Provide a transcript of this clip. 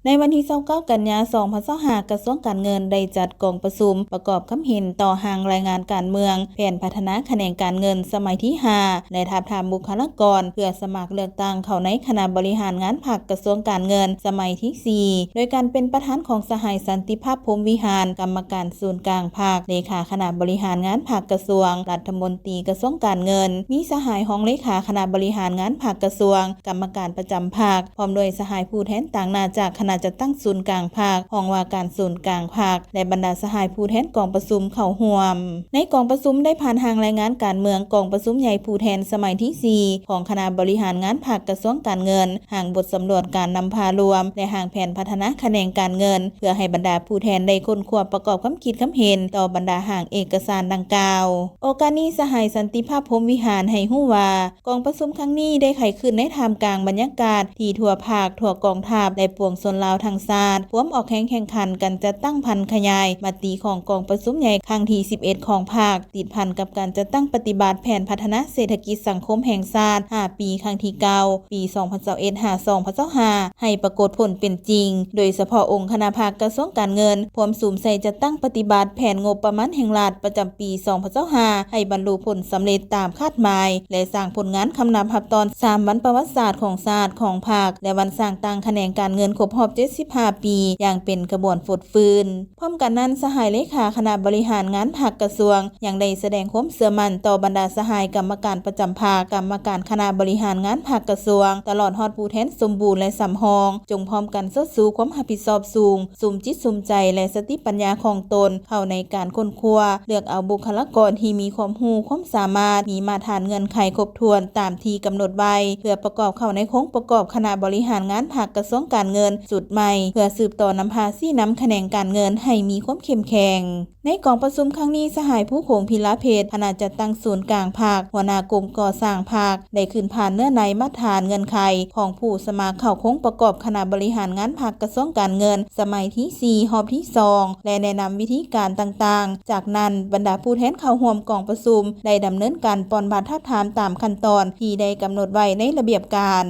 ໃນວັນທີຊາວເກົ້າ ກັນຍາ ສອງພັນຊາວຫ້າ ກະຊວງການເງິນໄດ້ຈັດກອງປະຊຸມປະກອບຄຳເຫັນຕໍ່ຮ່າງລາຍງານການເມືອງ ແຜນພັດທະນາຂະແໜງການເງິນສະໄໝທີຫ້າ ແລະ ທາບທາມບຸກຄະລາກອນເພື່ອສະໝັກເລືອກຕັ້ງເຂົ້າໃນຄະນະບໍລິຫານງານພັກກະຊວງການເງິນສະໄໝທີສີ່ ໂດຍການເປັນປະທານຂອງສະຫາຍ ສັນຕິພາບ ພົມວິຫານ ກຳມະການສູນກາງພັກ, ເລຂາຄະນະບໍລິຫານງານພັກກະຊວງ, ລັດຖະມົນຕີກະຊວງການເງິນ, ມີສະຫາຍຮອງເລຂາຄະນະບໍລິຫານງານພັກກະຊວງ, ກຳມະການປະຈຳພັກ ພ້ອມດ້ວຍສະຫາຍຜູ້ແທນຕາງໜ້າຈາກຄະນະຈັດຕັ້ງສູນກາງພັກ, ຫ້ອງວ່າການສູນກາງພັກ ແລະ ບັນດາສະຫາຍຜູ້ແທນກອງປະຊຸມເຂົ້າຮ່ວມ. ໃນກອງປະຊຸມໄດ້ຜ່ານຮ່າງລາຍງານການເມືອງກອງປະຊຸມໃຫຍ່ຜູ້ແທນສະໄໝທີສີ່ ຂອງຄະນະບໍລິຫານງານພັກກະຊວງການເງິນ, ຮ່າງບົດສຳຫຼວດການນຳພາລວມ ແລະ ຮ່າງແຜນພັດທະນາຂະແໜງການເງິນ ເພື່ອໃຫ້ບັນດາຜູ້ແທນໄດ້ຄົ້ນຄວ້າປະກອບຄຳຄິດຄຳເຫັນຕໍ່ບັນດາຮ່າງເອກະສານດັ່ງກ່າວ. ໂອກາດນີ້ ສະຫາຍ ສັນຕິພາບ ພົມວິຫານ ໃຫ້ຮູ້ວ່າ ກອງປະຊຸມຄັ້ງນີ້ໄດ້ໄຂຂຶ້ນໃນທ່າມກາງບັນຍາກາດທີ່ທົ່ວພາກ, ທົ່ວກອງທັບ ແລະ ປວງຊົນລາວທັງຊາດ ພວມອອກແຮງແຂ່ງຂັນກັນຈັດຕັ້ງຜັນຂະຫຍາຍມະຕິຂອງກອງປະຊຸມໃຫຍ່ຄັ້ງທີສິບເອັດຂອງພັກ ຕິດພັນກັບການຈັດຕັ້ງປະຕິບັດແຜນພັດທະນາເສດຖະກິດສັງຄົມແຫ່ງຊາດຫ້າປີ ຄັ້ງທີເກົ້າ ປີສອງພັນຊາວເອັດ ຫາ ສອງພັນຊາວຫ້າ ໃຫ້ປາກົດຜົນເປັນຈິງ, ໂດຍສະເພາະອົງຄະນະພັກກະຊວງການເງິນ ພວມສຸມໃສ່ຈັດຕັ້ງປະຕິບັດແຜນງົບປະມານແຫ່ງລັດປະຈຳປີສອງພັນຊາວຫ້າ ໃຫ້ບັນລຸຜົນສຳເລັດຕາມຄາດໝາຍ ແລະ ສ້າງຜົນງານຄຳນັບຮັບຕອນສາມວັນປະຫວັດສາດຂອງຊາດ, ຂອງພັກ ແລະ ວັນສ້າງຕັ້ງຂະແໜງການເງິນຄົບຮອບເຈັດສິບຫ້າປີ ຢ່າງເປັນຂະບວນຟົດຟື້ນ. ພ້ອມກັນນັ້ນ, ສະຫາຍເລຂາຄະນະບໍລິຫານງານພັກກະຊວງ ຍັງໄດ້ສະແດງຄວາມເຊື່ອໝັ້ນຕໍ່ບັນດາສະຫາຍກຳມະການປະຈຳພັກ, ກຳມະການຄະນະບໍລິຫານງານພັກກະຊວງ, ຕະຫຼອດຮອດຜູ້ແທນສົມບູນ ແລະ ສຳຮອງ, ຈົ່ງພ້ອມກັນເຊີດຊູຄວາມຮັບຜິດຊອບສູງ, ສຸມຈິດສຸມໃຈ ແລະ ສະຕິປັນຍາຂອງຕົນເຂົ້າໃນການຄົ້ນຄວ້າ, ເລືອກເອົາບຸກຄະລາກອນທີ່ມີຄວາມຮູ້ຄວາມສາມາດ, ມີມາດຖານເງື່ອນໄຂຄົບຖ້ວນຕາມທີ່ກຳນົດໄວ້ ເພື່ອປະກອບເຂົ້າໃນໂຄງປະກອບຄະນະບໍລິຫານງານພັກກະຊວງການເງິນຊຸດໃໝ່ ເພື່ອສືບຕໍ່ນຳພາຊີ້ນຳຂະແໜງການເງິນໃຫ້ມີຄວາມເຂັ້ມແຂງ. ໃນກອງປະຊຸມຄັ້ງນີ້, ສະຫາຍ ພູຂົງ ພິລາເພັດ ຄະນະຈັດຕັ້ງສູນກາງພັກ, ຫົວໜ້າກົມກໍ່ສ້າງພັກ ໄດ້ຂຶ້ນຜ່ານເນື້ອໃນມາດຖານເງື່ອນໄຂຂອງຜູ້ສະໝັກເຂົ້າໂຄງປະກອບຄະນະບໍລິຫານງານພັກກະຊວງການເງິນສະໄໝທີສີ່ ຮອບທີສອງ ແລະ ແນະນຳວິທີການຕ່າງໆ. ຈາກນັ້ນ, ບັນດາຜູ້ແທນເຂົ້າຮ່ວມກອງປະຊຸມໄດ້ດຳເນີນການປ່ອນບັດທາບທາມຕາມຂັ້ນຕອນທີ່ໄດ້ກຳນົດໄວ້ໃນລະບຽບການ.